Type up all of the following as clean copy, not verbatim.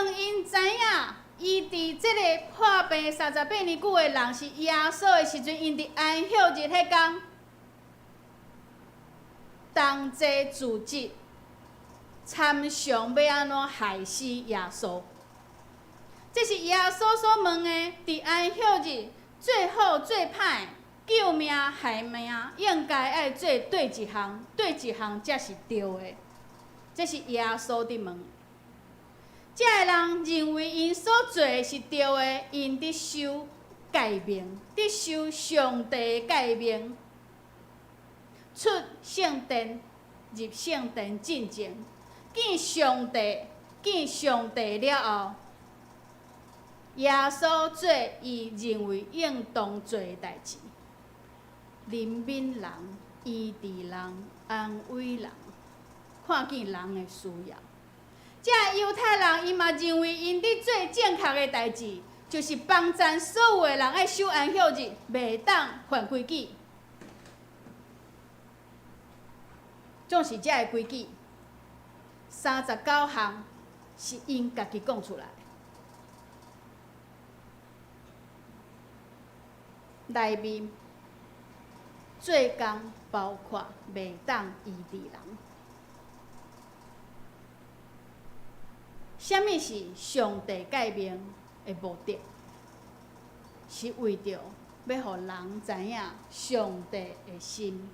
當𪜶知影，伊佇這个破病38年久的人是耶穌的時陣，𪜶佇安息日彼工同齊聚集，參詳欲按怎害死耶穌。這是耶穌所問的，佇安息日做好做歹，救命害命，應該愛做佗一項，佗一項才是對的。這是耶穌佇問。這个人認為𪜶所做的是對的，𪜶佇守誡命，佇守上帝的誡命，出聖殿，入聖殿進前，見上帝，見上帝了後，耶穌做伊認為應當做的代誌，憐憫人、醫治人、安慰人，看見人的需要。這个猶太人伊嘛認為𪜶佇做正確的代誌，就是幫贊所有的人愛守安息日，袂當犯規矩。總是這个規矩，39項是𪜶家己講出來。內面做工包括袂當醫治人。啥物是上帝誡命的目的？是為著欲予人知影上帝的心、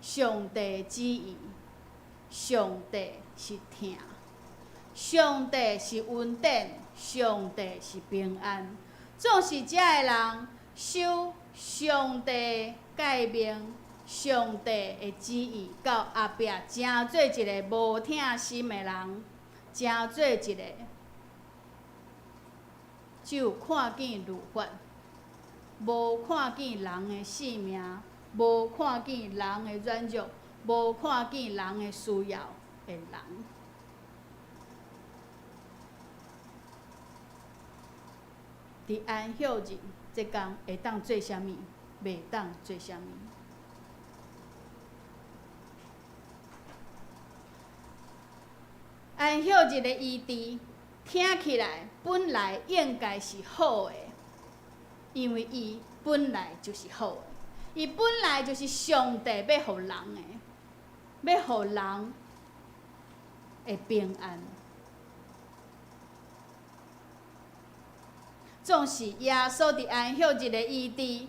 上帝的旨意、上帝是疼、上帝是恩典、上帝是平安。總是這个人守上帝誡命、上帝的旨意，到後壁成做一个無疼心的人。成做一个只有看見律法，無看見人的性命，無看見人的軟弱，無看見人的需要的人。佇安息日這工會當做啥物？袂當做啥物？安息日的醫治，聽起來本來應該是好的，因為伊本來就是好的，伊本來就是上帝欲予人的，欲予人會平安。總是耶穌佇安息日的醫治，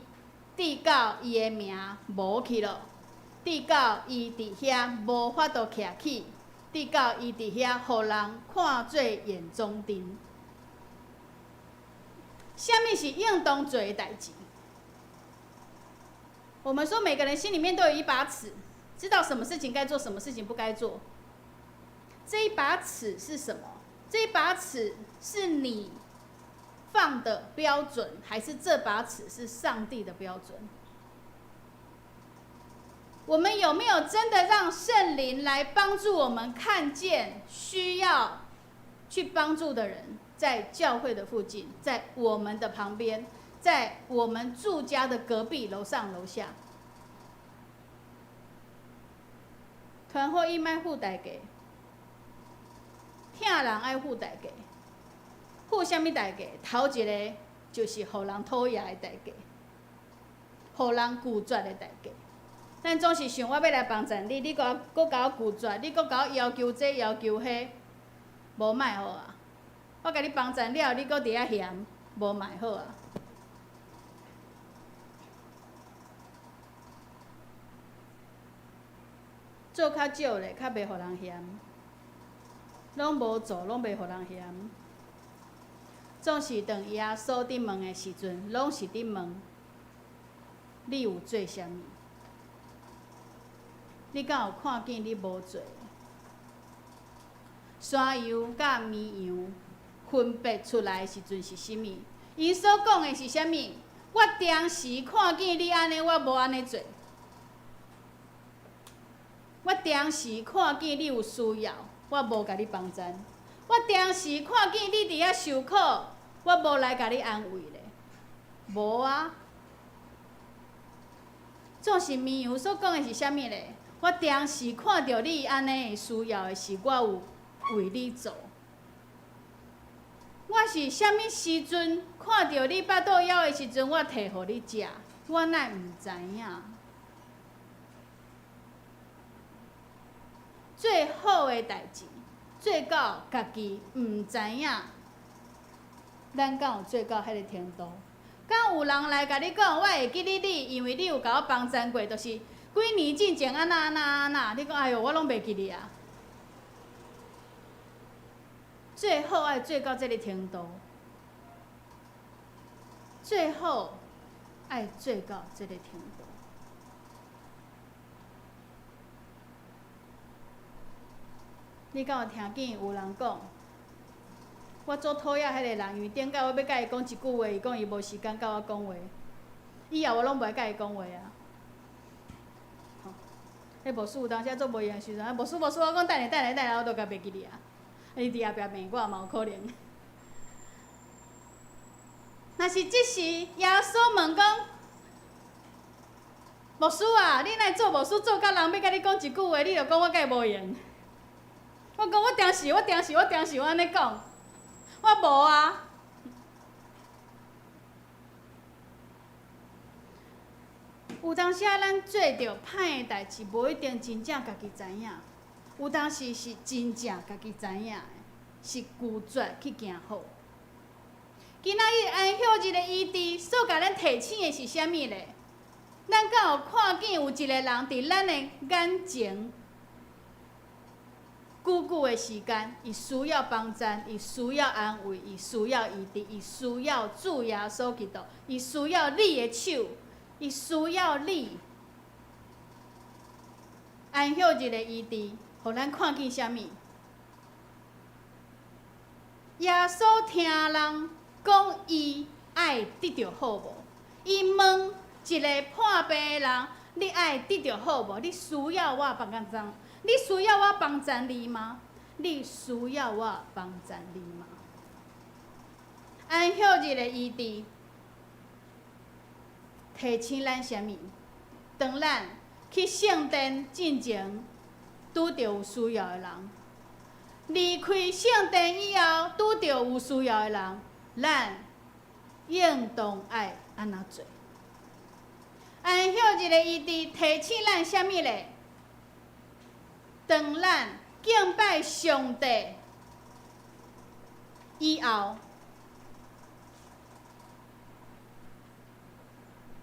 直到伊的名無去囉，直到伊佇遐無法度徛起。直到伊佇遐，予人看做眼中釘。啥物是應當做的代誌？我們說每個人心裡面都有一把尺，知道什麼事情該做，什麼事情不該做。這一把尺是什麼？這一把尺是你放的標準，還是這把尺是上帝的標準？我們有沒有真的讓聖靈來幫助我們看見需要去幫助的人，在教會的附近，在我們的旁邊，在我們住家的隔壁樓上樓下？傳福音愛付代價，疼人愛付代價，付啥物代價？頭一个就是予人討厭的代價，予人拒絕的代價。咱總是想我欲來幫贊你，你閣閣共我拒絕，你閣共我要求這要求彼，無莫好啊！我共你幫贊了，你閣佇遐嫌，無莫好啊！做較少咧，較袂予人嫌；攏無做，攏袂予人嫌。總是當耶穌佇問的時陣，攏是佇問你有做啥物？你敢有看見你無做？山羊佮綿羊分別出來的時陣是啥物？𪜶所講的是啥物？我當時看見你按呢，我無按呢做。我當時看見你有需要，我無共你幫贊。我當時看見你佇遐受苦，我無來共你安慰咧，無啊。總是綿羊所講的是啥物咧？我當時看著你按呢的需要的時，我有為你做。是啥物時陣看著你腹肚枵的時陣，我提予你食？我哪會毋知影？做好的代誌，做到家己毋知影，咱敢有做到彼个程度？敢有人來共你講，我會記得你，因為你有共我幫贊過，就是幾年進前按怎按怎按怎，你講哎喲，我攏袂記得啊。最好愛做到這个程度，最好愛做到這个程度。你敢有聽見有人講？我足討厭彼個人，因為頂擺我欲共伊講一句話，伊講伊無時間佮我講話，以後我攏袂共伊講話啊。吼，彼牧師有當時足無閒的時陣，啊，牧師牧師，我講等下等下等下，我都共袂記得啊。伊佇後壁罵我嘛有可能。若是這時耶穌問講：牧師啊，你哪會做牧師做甲人欲共你講一句話，你就講我共伊無閒？我講我定是，我定是，我定是，我按呢講。我無啊。有當時啊，咱做著歹的代誌，無一定真正家己知影。有當時是真正家己知影的，是拒絕去行好。今仔日安息日的醫治所共咱提醒的是啥物咧？咱敢有看見有一個人佇咱的眼前？久久的時間，伊需要幫贊，伊需要安慰，伊需要醫治，伊需要主耶穌基督，伊需要你的手，伊需要你。安息日的醫治，予咱看見啥物？耶穌聽人講，伊愛得著好無？伊問一个破病的人：你愛得著好無？你需要我幫贊？你需要我幫贊你嗎？你需要我幫贊你嗎？安息日的醫治提醒咱啥物？當咱去聖殿進前，拄著有需要的人；離開聖殿以後，拄著有需要的人，咱應當愛按怎做？安息日的醫治提醒咱啥物咧？當咱敬拜上帝以後，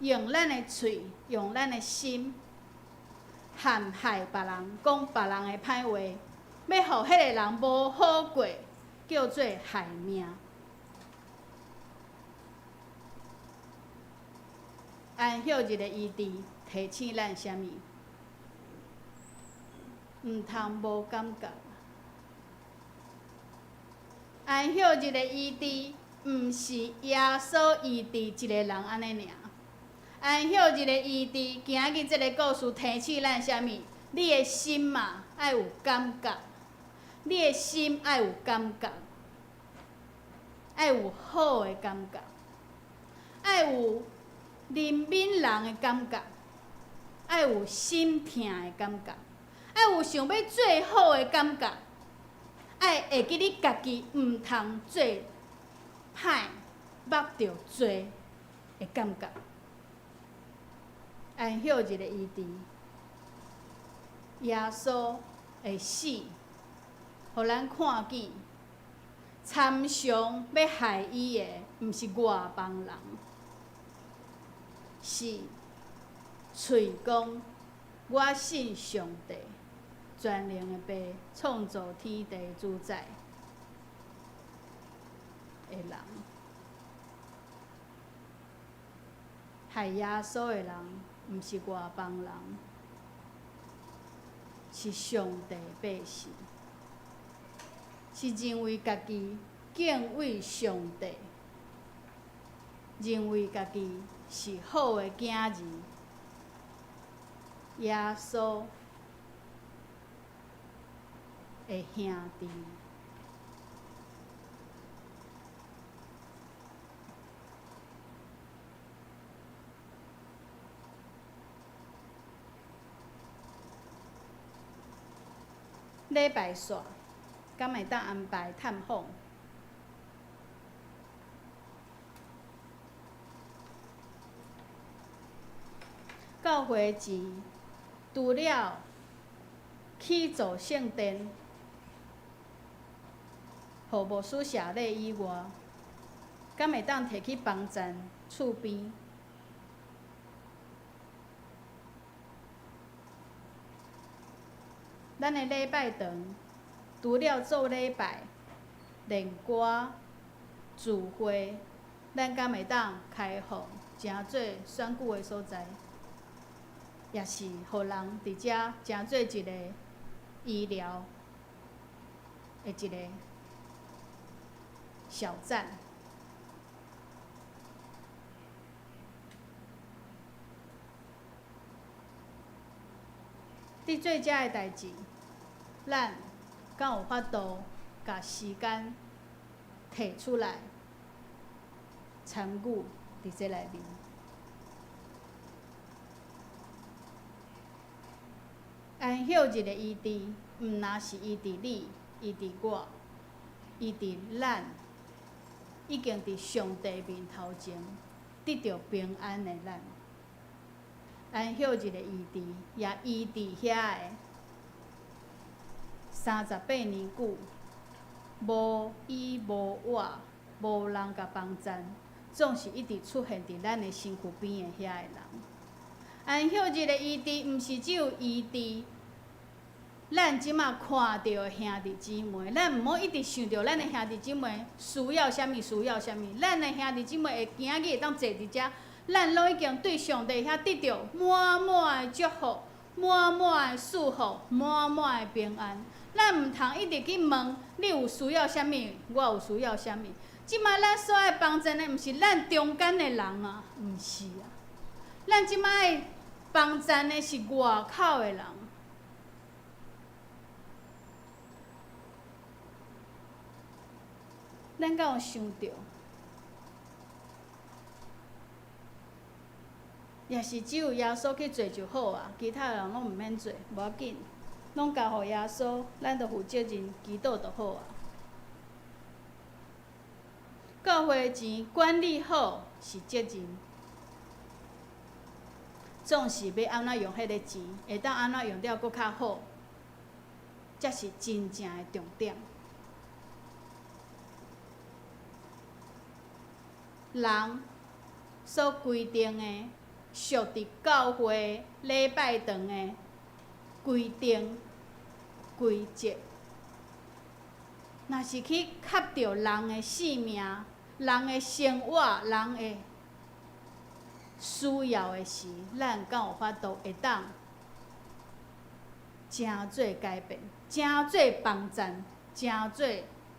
用咱的喙，用咱的心，陷害別人，講別人的歹話，欲予彼个人無好過，叫做害命。安息日的醫治提醒咱啥物？毋通無感覺。安息日的醫治，毋是耶穌醫治一個人按呢爾。安息日的醫治，今仔日這个故事提醒咱啥物？你的心啊，愛有感覺，你的心愛有感覺，愛有好的感覺，愛有憐憫人的感覺，愛有心疼的感覺，愛有想欲做好的感覺，愛會記你家己毋通做歹、捌著罪的感覺。安息日的醫治，耶穌的死，予咱看見，參詳欲害伊的，毋是外邦人，是喙講我信上帝，全能的父，創造天地主宰的人，害耶穌的人，毋是外邦人，是上帝百姓，是認為家己敬畏上帝，認為家己是好的囝兒，耶穌的兄弟。禮拜煞，敢會當安排探訪？教會錢除了起造聖殿，予牧師謝禮以外，敢會當提去幫贊厝邊？咱的禮拜堂除了做禮拜、練歌、聚會，咱敢會當開放，成做選舉的所在，抑是予人佇遮成做一個醫療的一個小站。佇做遮个代誌，咱敢有法度共時間提出來參與佇這內面？安息日的醫治，毋若是醫治你，醫治我，醫治咱，已經佇上帝面頭前得著平安的咱。安息日的醫治，也醫治遐个38年久，無依無倚、無人共幫贊，總是一直出現佇咱的身軀邊的遐个人。安息日的醫治，毋是只有醫治咱這馬看著的兄弟姊妹，咱毋好一直想著咱的兄弟姊妹需要啥物，需要啥物。咱的兄弟姊妹會今仔日會當坐佇遮，咱攏已經對上帝遐得著滿滿的祝福、滿滿的賜福、滿滿的平安。咱毋通一直去問你有需要啥物，我有需要啥物。這馬咱所愛幫贊的，毋是咱中間的人啊，毋是啊。咱這馬愛幫贊的是外口的人。咱敢有想著？也是只有耶穌去做就好啊，其他人攏毋免做，無要緊，攏交予耶穌，咱就負責任祈禱就好啊。教會錢管理好是責任，總是欲按怎用彼个錢，會當按怎用了閣較好，才是真正的重點。人所規定的，屬佇教會禮拜堂的規定規則，若是去磕著人的性命、人的生活、人的需要的時，咱敢有法度會當成做改變，成做幫贊，成做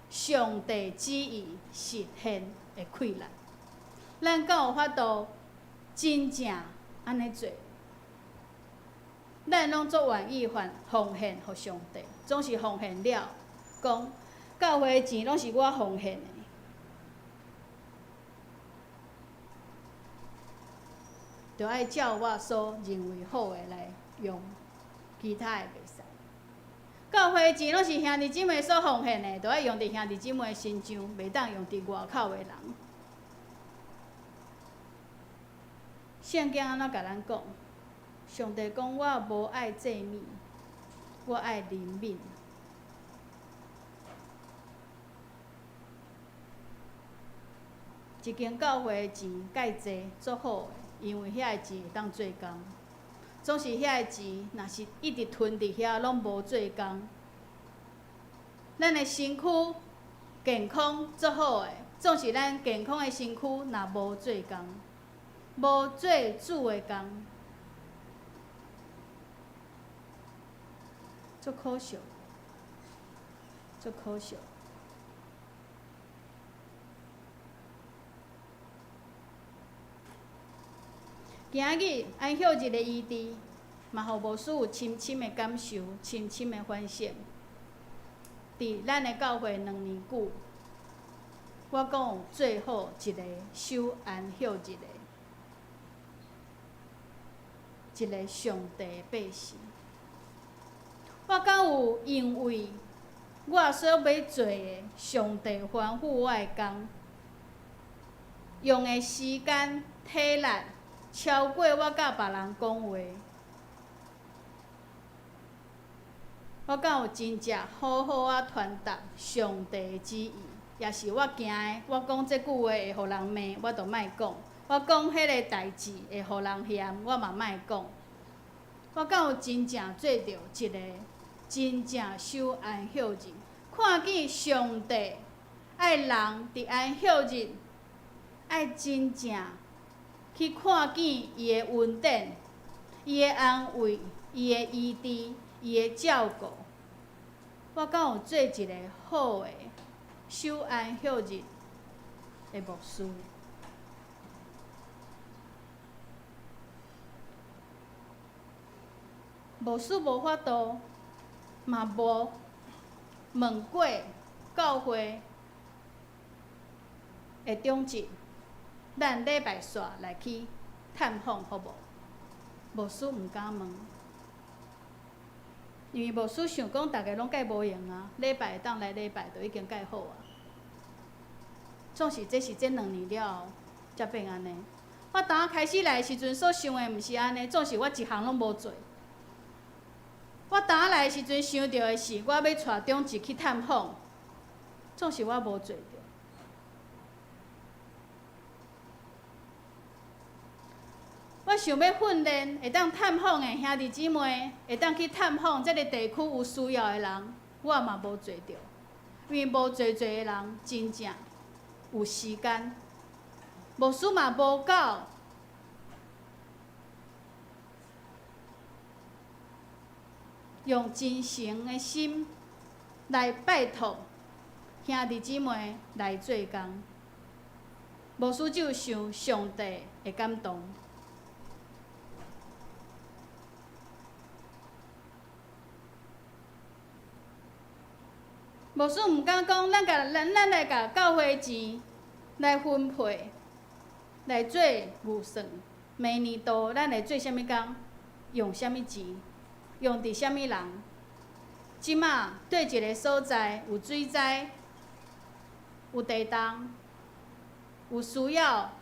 上帝旨意實現的氣力？咱敢有法度真正按呢做？咱攏足願意奉奉獻予上帝，總是奉獻了，講教會的錢攏是我奉獻的，著愛照我所認為好的來用，其他的袂使。教會的錢攏是兄弟姊妹所奉獻的，著愛用佇兄弟姊妹身上，袂當用佇外口的人。聖經按怎共咱講？上帝講我無愛祭物，我愛憐憫。一間教會的錢蓋濟足好的，因為遐个錢會當做工。總是遐个錢，若是一直囤佇遐，攏無做工。咱的身軀健康足好的，總是咱健康的身軀若無做工，無做主的工，足可惜，足可惜。今仔日安息日的醫治，嘛予牧師有深深的感受，深深的反省。佇咱的教會2年久，我講有做好一个守安息日的一个上帝的百姓。我敢有因為我所欲做的，上帝吩咐我的工，用的時間、體力、超過我佮別人講話。我敢有真正好好仔傳達上帝的旨意，抑是我驚的，我講這句話會予人罵，我就莫講；我講彼个代誌會予人嫌，我嘛莫講。我敢有真正做著一个真正守安息日，看見上帝愛人佇安息日愛真正去看見伊的恩典、伊的安慰、伊的醫治、伊的照顧。我敢有做一个好的守安息日的牧師？牧師無法度，嘛無問過教會的長執，咱禮拜四來去探訪好無？牧師毋敢問，因為牧師想講，逐家攏蓋無閒啊，禮拜會當來禮拜就已經蓋好啊。總是這是這2年了後才變按呢。我當開始來的時陣所想的毋是按呢，總是我一項攏無做。我當來的時陣想著的是，我欲帶長執去探訪，總是我無做著。我想欲訓練會當探訪的兄弟姊妹，會當去探訪這个地區有需要的人，我嘛無做著，因為無濟濟的人真正有時間，牧師嘛無夠。用真誠的心來拜託兄弟姊妹來做工，牧師只有想上帝的感動。牧師毋敢講，咱共咱咱來共教會錢來分配，來做預算。明年度咱會做啥物工，用啥物錢，用佇啥物人？這馬對一个所在有水災、有地動、有需要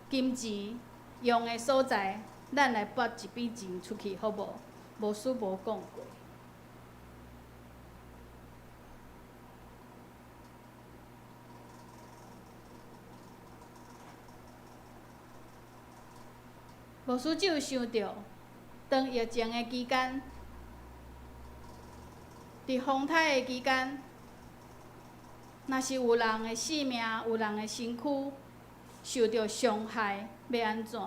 金錢用的所在，咱來撥一筆錢出去，好無？牧師無講過。牧師只有想著，當疫情的期間，佇風颱的期間，若是有人的性命、有人的身軀受著傷害，欲按怎？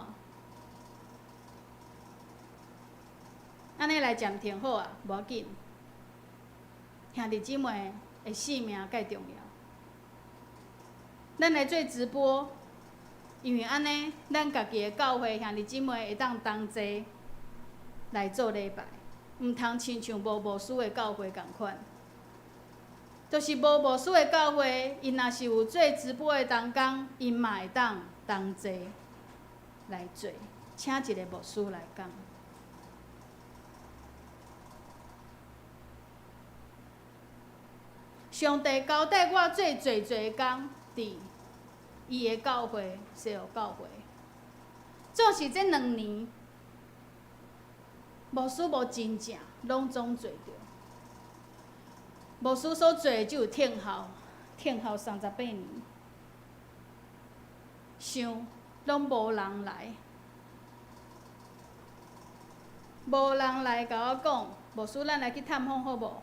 按呢來暫停好啊，無要緊。兄弟姊妹的性命蓋重要。咱來做直播，因為按呢，咱家己的教會兄弟姊妹會當同齊來做禮拜，毋通親像無牧師的教會仝款。就是無牧師的教會，𪜶若是有做直播的同工，𪜶嘛會當同齊來做，請一个牧師來講。上帝交代我做濟濟工，佇伊的教會，西湖教會。總是這2年，牧師無真正攏總做著。牧師所做的只有聽候，聽候38年，想攏無人來，無人來共我講，牧師，咱來去探訪好無？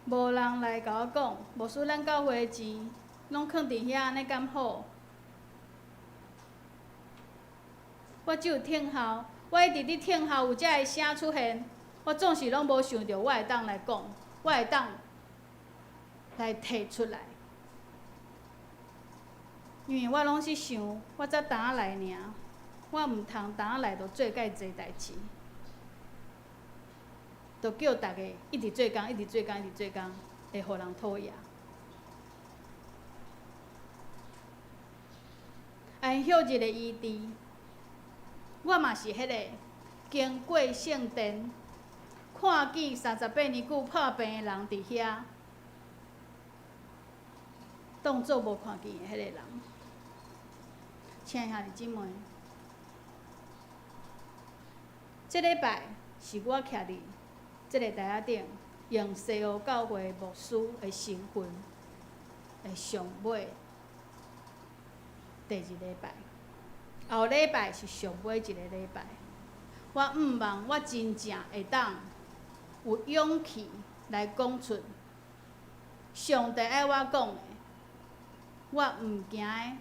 無人來共我講，牧師，咱教會的錢攏囥佇遐，按呢敢好？我只有聽候，我一直佇聽候有遮个聲出現，我總是攏無想著我會當來講，我會當來提出來，因為我攏是想，我才淡仔來爾，我毋通淡仔來就做蓋濟代誌，就叫逐家一直做工，一直做工，一直做工，會予人討厭。安息日的醫治，我嘛是彼个經過聖殿，看見38年久破病的人佇遐，當做無看見的彼个人。親愛兄弟姊妹，這禮拜是我徛佇這个台仔頂，用西湖教會牧師的身份的上尾第二禮拜，後禮拜是上尾一個禮拜。我毋望我真正會當有勇氣來講出上帝愛我講的，我毋驚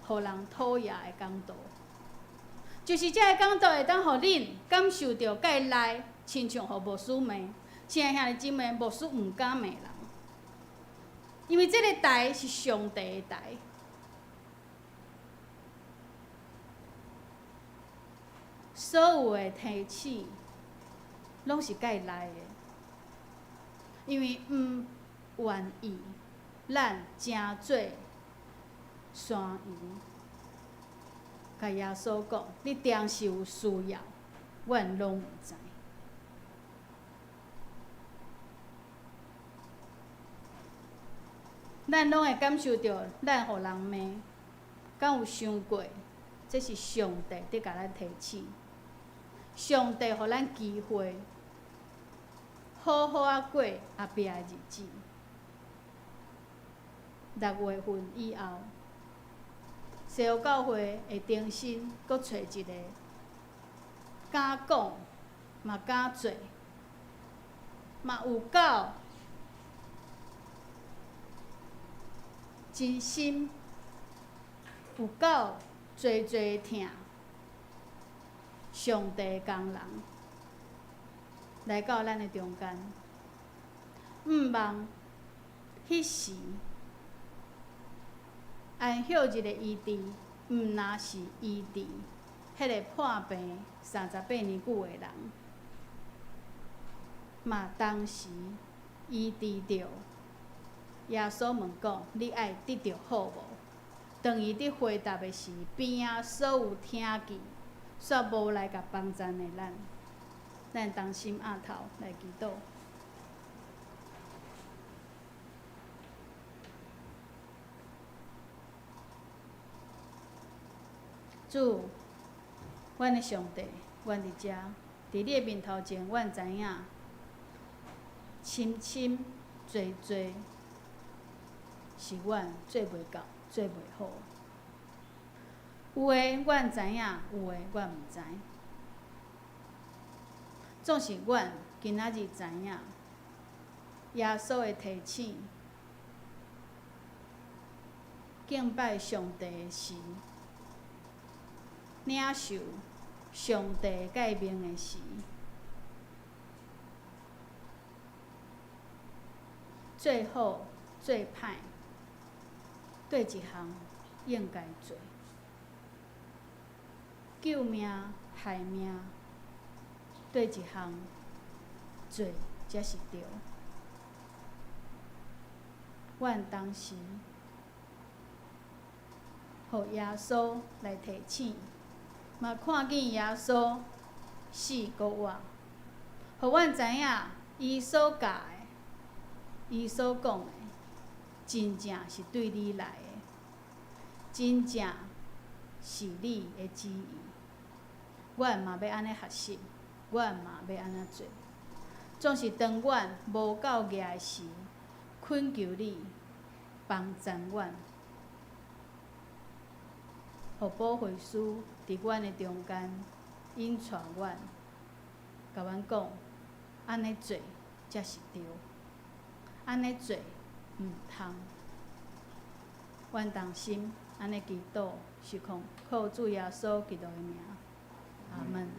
予人討厭的講道，就是這个講道會當予恁感受著佮伊來，親像予牧師罵。親愛兄弟姊妹，牧師毋敢罵人，因為這个台是上帝的台。所有的提醒，攏是佮伊來的，因為毋願意咱成做山羊，共耶穌講，你當時有需要，阮攏毋知。咱攏會感受著，咱予人罵，敢有想過？這是上帝佇共咱提醒，上帝予咱機會，好好仔過後壁的日子。6月份以後，西湖教會會重新閣揣一個敢講嘛敢做，嘛有夠真心，有夠濟濟疼上帝的工人來到咱的中間，毋望彼時安息日的醫治，毋若是醫治彼个破病38年久的人，嘛同時醫治著耶穌問講：你愛得著好無？當伊佇回答的時，邊仔所有聽見，煞無來共幫贊的咱，咱同心徼頭來祈禱。主，阮的上帝，阮佇遮，佇你的面頭前，阮知影，深深濟濟是阮做袂到、做袂好。有的阮知影，有的阮毋知。總是阮今仔日知影，耶穌的提醒，敬拜上帝的時，領受上帝誡命的時，最好最歹，對一項應該做，救命害命，對一項做才是對。阮當時，予耶穌來提醒，嘛看見耶穌死閣活，予阮知影伊所教的，伊所講的，真正是對你來的，真正是你的旨意。阮嘛欲按呢學習，阮嘛欲按呢做。總是當阮無夠額的時，懇求你幫贊阮，予保惠師佇阮的中間引帶阮，共阮講，按呢做才是對，按呢做毋通。阮同心按呢祈禱，是奉靠主耶穌基督的名，阿門。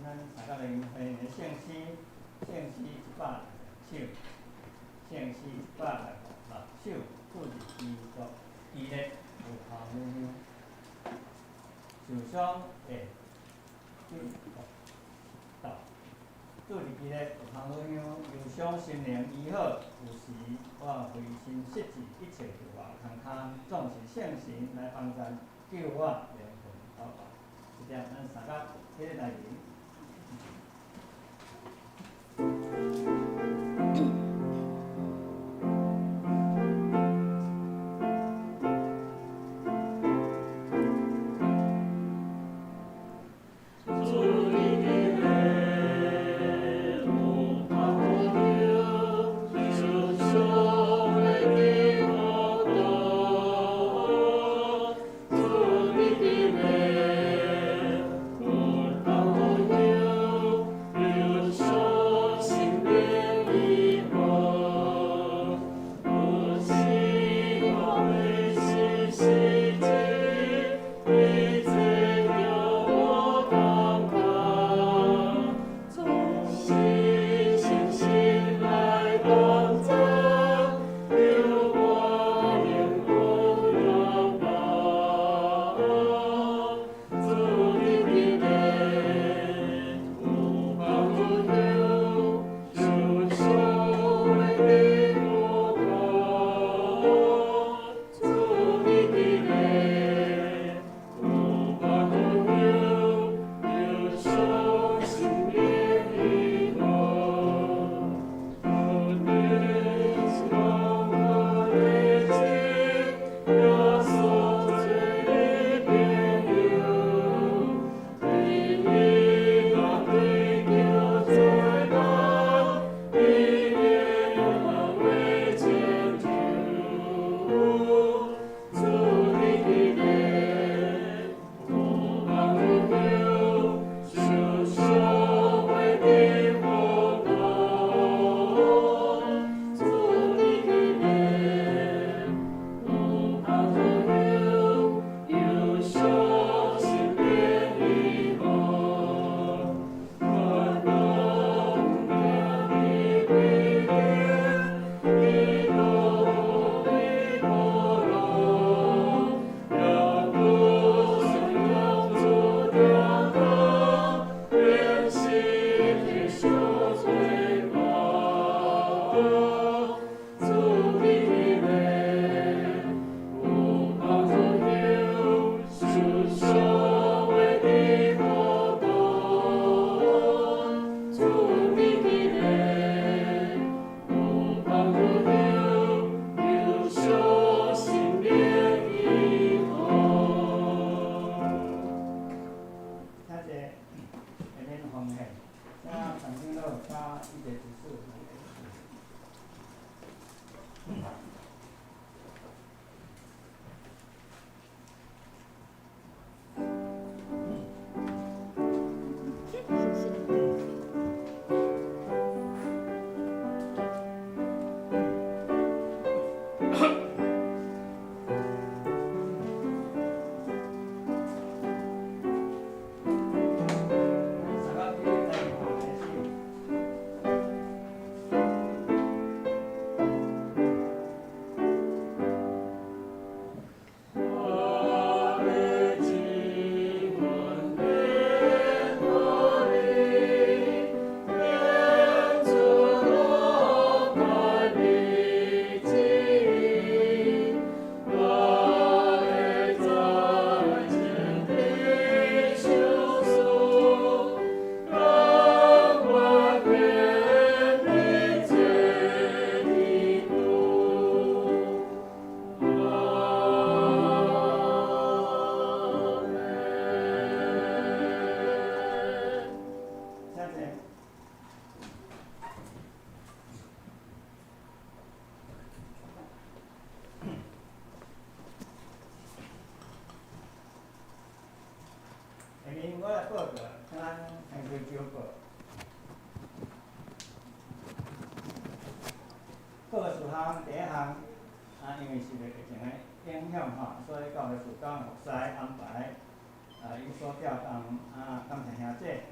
咱三角靈會的聖詩，聖詩166首，聖詩166首，主日基督醫咧有香乳香，受傷的主，主日基咧有香乳香，憂傷心靈醫好，有時我灰心失志，一切就活空空，總是聖神來幫贊，救我靈魂禱告。這點咱三甲彼个代志。我來報告，咱先去招報。各個事項，第一項，啊，因為受著疫情的影響吼，所以教會事工服侍安排，啊，有所調動，啊，感謝兄姐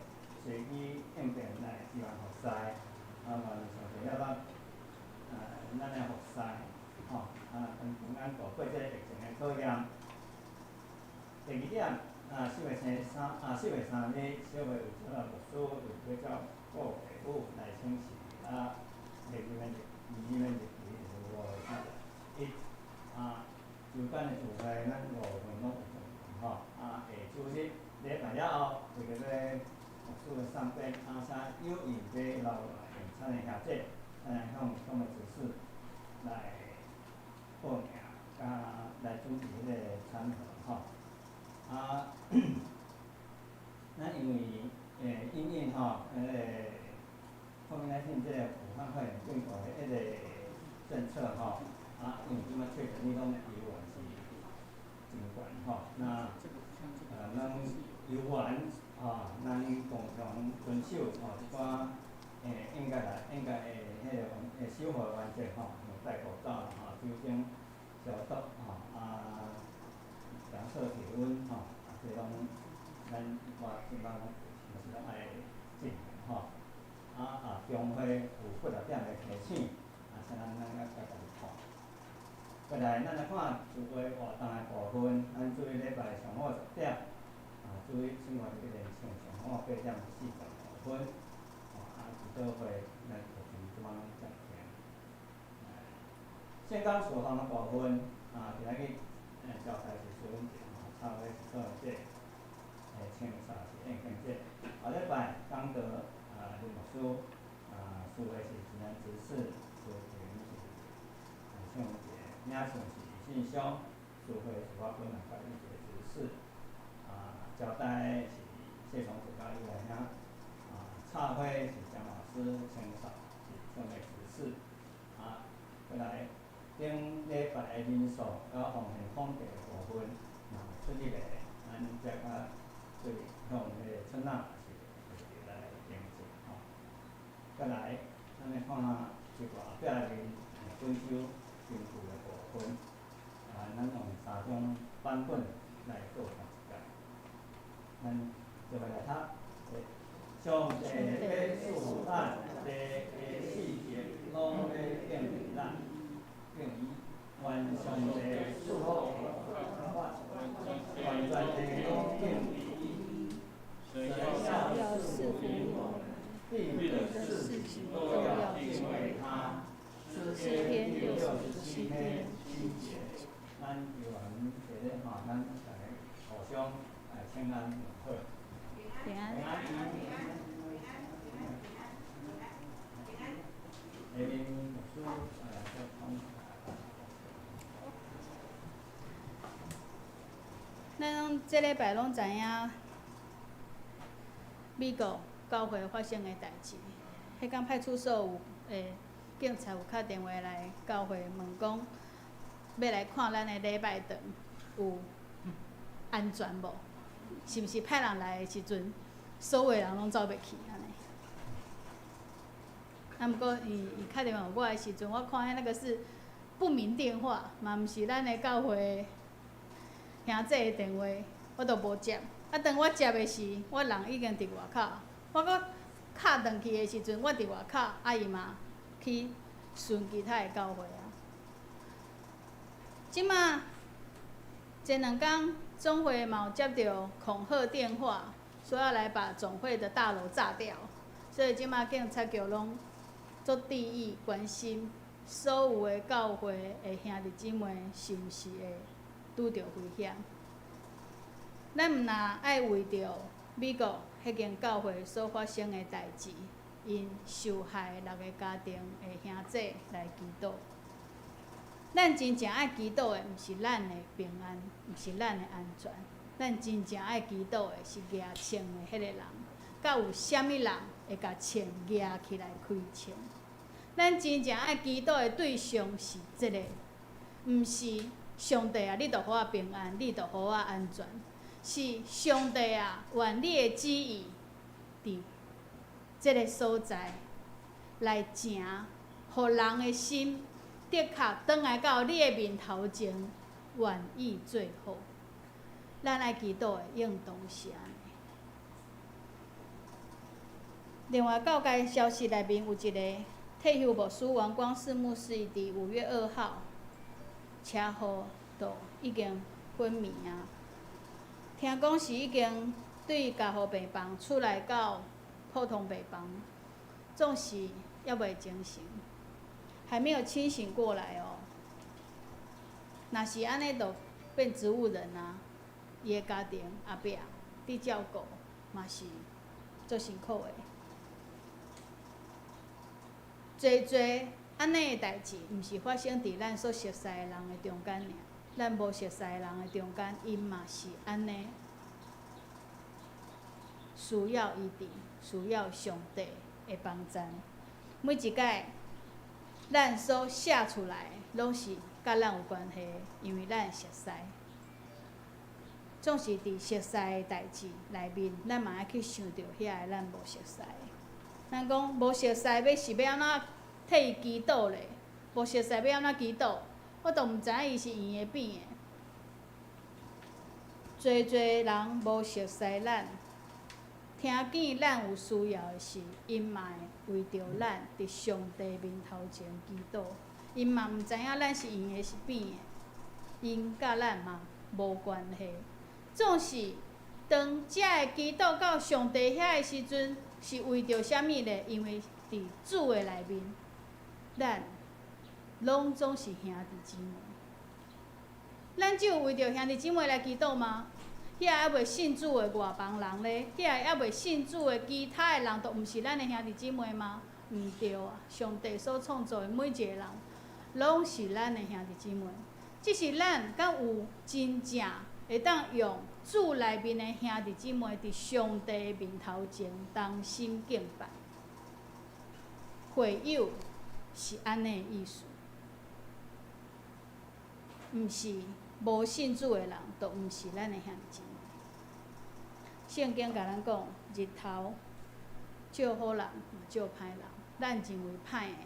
隨機應變來支援服侍，啊，嘛上帝了咱，啊，咱的服侍，吼，啊，平平安度過這個疫情的考驗。第二點，啊，4月3，啊，4月3日，小會有招來牧師，有要照顧下午來請示，啊，二面日期是5月31，啊，周間的聚會咱5月份攏有進行吼，啊，下主日禮拜了後，為著欲牧師的送別，阿且有閒欲留來用餐的兄姐，咱來向向的執事來報名，佮來準備彼個餐盒吼。啊，咱因為因應吼，彼个 COVID-19 這个武漢肺炎病毒的彼个政策吼，啊，因為這擺確診率攏猶原是真懸吼，那咱猶原吼，咱共同遵守吼一寡應該的彼个守護原則吼，戴口罩啦吼，酒精消毒吼，啊，量測體溫吼，啊，這攏咱我這擺攏嘛是攏愛進行吼。啊啊，中會有幾若點的提醒，啊，請咱愛共家己看。過來，咱來看聚會活動的部分，咱注意禮拜上午10點，啊，注意新月日連唱上午8點45分，啊，祈禱會咱就從這擺暫停。聖工事奉的部分，啊，今仔日交代是徐文杰吼，插會是做這，清掃是燕建姐。後禮拜講道啊，林牧師，啊，司會是自然執事，司琴是宋文杰，領唱是信箱，司會是我本人佮一個執事，啊，交代是謝崇哲佮李來兄，啊，插花是張老師，清掃是宋的執事，啊，過來頂禮拜的人數佮奉獻統計的部分，若有出入的，咱再較對向彼個出納是會來登記吼。過來，咱來看這個後壁面本周根據的部分，啊，咱用三種版本來做讀一解。咱做伙來讀。上帝欲賜福咱，地的四極攏欲敬畏咱，敬伊，願上帝賜福願全地攏敬畏伊，神要賜福我們，地的四極都要敬畏他。詩篇67篇7節，咱由阮這個吼，咱大家互相來請安問好。平安。平安。下面牧師來講。咱攏這禮拜攏知影美國教會發生的代誌。彼工派出所有警察有敲電話來教會問講，欲來看咱的禮拜堂有安全無？是毋是派人來的時陣，所有的人攏走袂去按呢？啊，毋過伊敲電話予我的時陣，我看彼那個是不明電話，嘛毋是咱的教會兄弟的電話，我都無接。啊，當我接的時，我人已經佇外口，我閣敲轉去的時陣，我佇外口，啊伊嘛去巡其他的教會啊。這馬前兩工總會嘛有接著恐嚇電話，說要來把總會的大樓炸掉，所以這馬警察局攏足注意關心所有的教會的兄弟姊妹是毋是會拄著危險。咱毋若愛為著美國彼間教會所發生的代誌，𪜶受害六个家庭的兄弟來祈禱。咱真正愛祈禱的，毋是咱的平安，毋是咱的安全。咱真正愛祈禱的是舉槍的彼個人，佮有啥物人會共槍舉起來開槍？咱真正愛祈禱的對象是這個，毋是上帝啊！你著予我平安，你著予我安全。是上帝啊！願你的旨意佇這個所在來成，予人的心的確轉來到你的面頭前，願意做好。咱愛祈禱的應當是按呢。另外，教界消息內面有一個退休牧師王光世牧師，伊佇5月2號車禍就已經昏迷啊。聽講是已經對加護病房出來到普通病房，總是猶未清醒，還沒有清醒過來哦。若是按呢，就變植物人啊！伊的家庭後壁佇伫照顧嘛是足辛苦的。濟濟按呢的代誌，毋是發生佇咱所熟似的人的中間爾，咱無熟似的人的中間，𪜶嘛是按呢，需要醫治，需要上帝的幫贊。每一擺咱所寫出來的，攏是佮咱有關係，因為咱熟似。總是佇熟似的代誌內面，咱嘛愛去想著遐个咱無熟似的。咱講無熟似，欲是欲按怎替伊祈禱咧？無熟似欲按怎祈禱？我都毋知影伊是圓的扁的。濟濟人無熟似咱，聽見咱有需要的時，𪜶嘛會為著咱佇上帝面頭前祈禱。𪜶嘛毋知影咱是圓的，是扁的，𪜶佮咱嘛無關係。總是當遮个祈禱到上帝遐的時陣，是為著啥物咧？因為佇主的內面，咱攏總是兄弟姊妹。咱只有為著兄弟姊妹來祈禱嗎？遐猶未信主的外邦人咧，遐猶未信主的其他的人，都毋是咱的兄弟姊妹嗎？毋對啊！上帝所創造的每一個人，攏是咱的兄弟姊妹。只是咱敢有真正會當用主內面的兄弟姊妹，佇上帝的面頭前同心敬拜。會友是按呢的意思，毋是無信主的人，都毋是咱的兄弟姊妹。聖經共咱講，日頭照好人，嘛照歹人。咱認為歹的，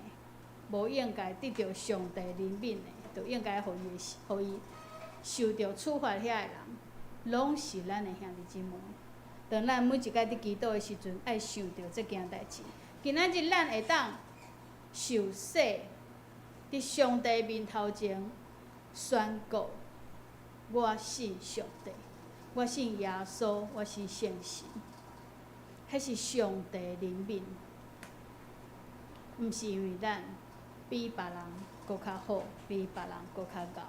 無應該得著上帝憐憫的，就應該予伊受著處罰遐个人，攏是咱的兄弟姊妹。當咱每一擺佇祈禱的時陣，愛想著這件代誌。今仔日咱會當受洗，佇上帝面頭前宣告：我信上帝，我信耶穌，我信聖神。彼是上帝憐憫，毋是因為咱比別人閣較好，比別人閣較𠢕。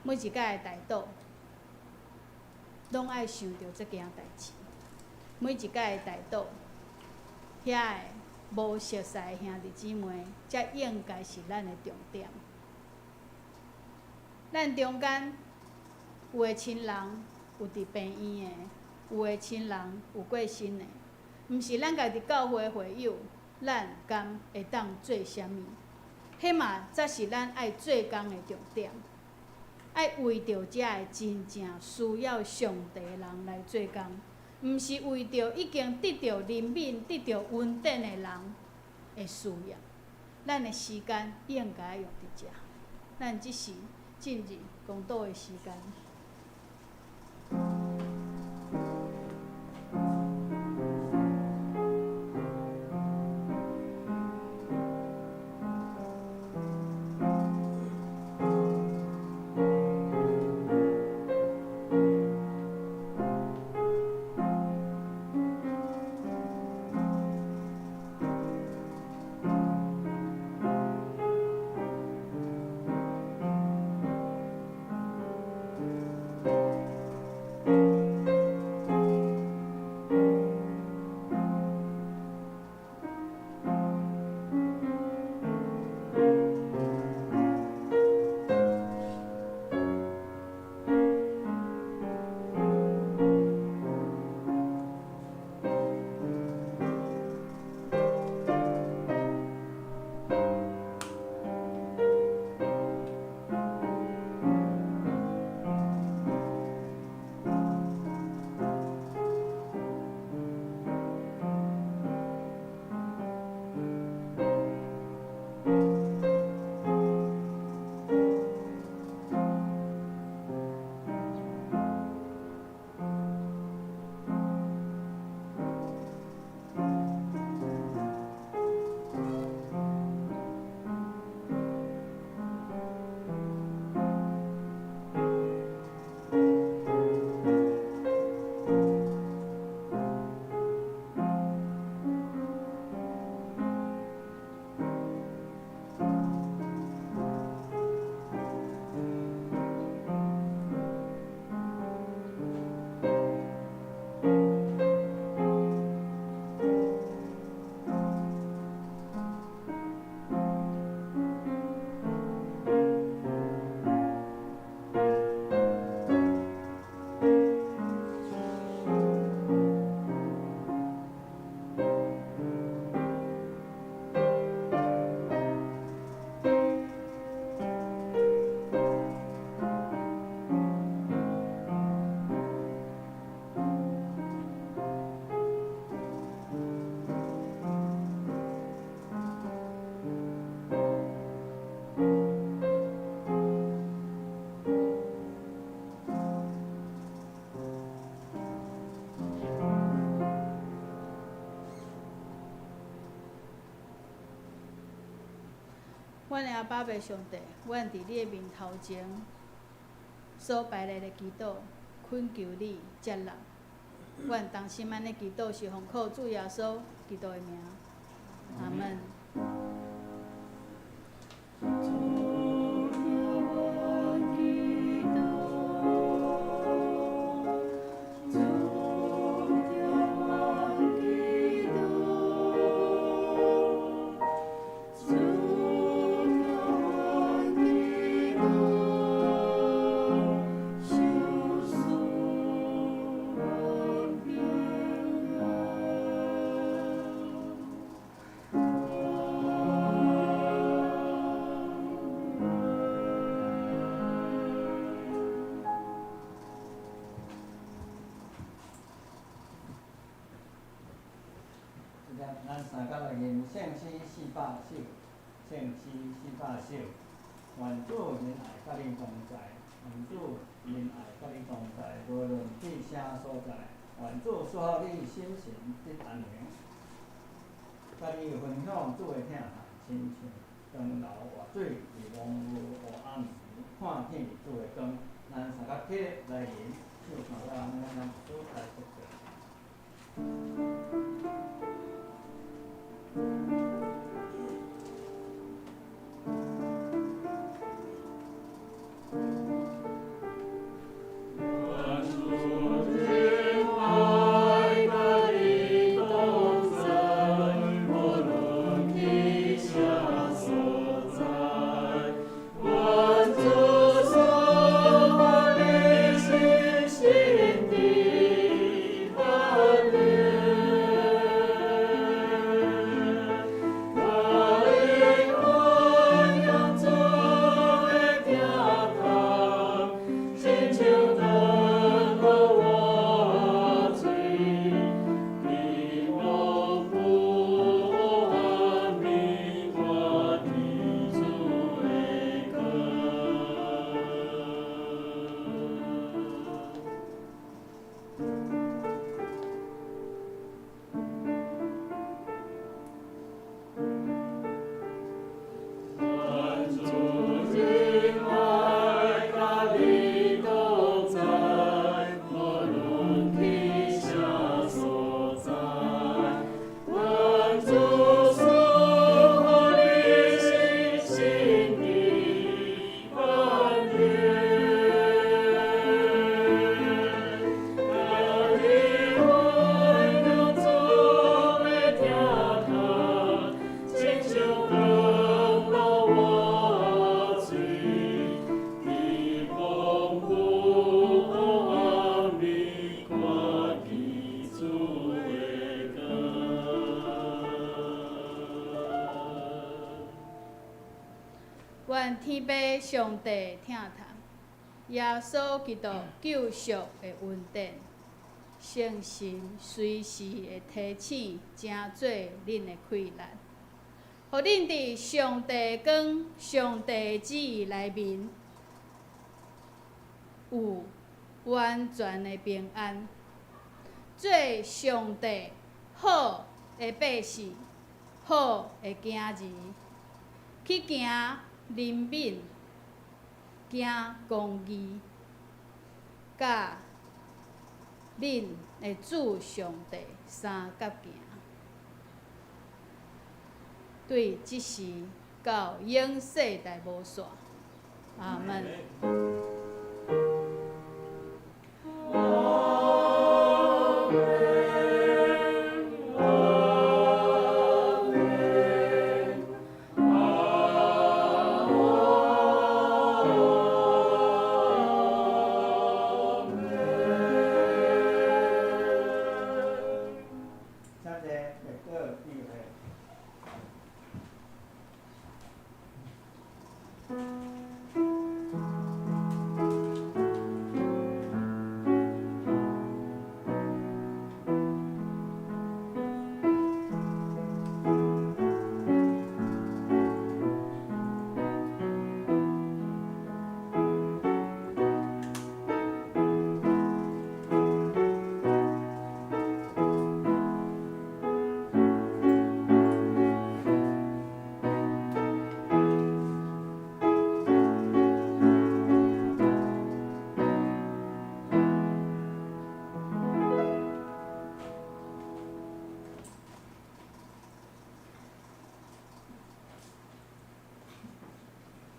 每一擺的代禱，攏愛想著這件代誌。每一擺的代禱，遐个無熟似的兄弟姊妹，才應該是咱的重點。咱中間有的親人有佇病院的，有的親人有過身的，毋是咱家己教會會友，咱敢會當做啥物？彼嘛才是咱愛做工的重點。愛為著遮个真正需要上帝的人來做工，毋是為著已經得著憐憫、得著恩典的人的需要。咱的時間應該用佇遮，咱這時進入講道的時間。阮的阿爸父上帝，阮佇你的面頭前所排列的祈禱，懇求你接納。阮同心按呢祈禱，是奉靠主耶穌基督的名。阿門。咱三甲來吟聖詩四百首，聖詩四百首。願主仁愛佮你同在，願主仁愛佮你同在，無論佇啥所在，願主賜予你心神得安寧，佮你分享主的疼痛，親像長流活水佇濃霧黑暗時，看見主的光。咱三甲起來吟，唱三甲咱主來祝福。願天父上帝疼疼，耶穌基督救贖的恩典，聖神隨時的提醒，成做恁的氣力，予恁佇上帝光、上帝旨意內面有完全的平安，做上帝好的百姓，好的囝兒，去行憐憫，行公義，佮恁的主上帝相佮行，對這時到永世代無煞。阿門。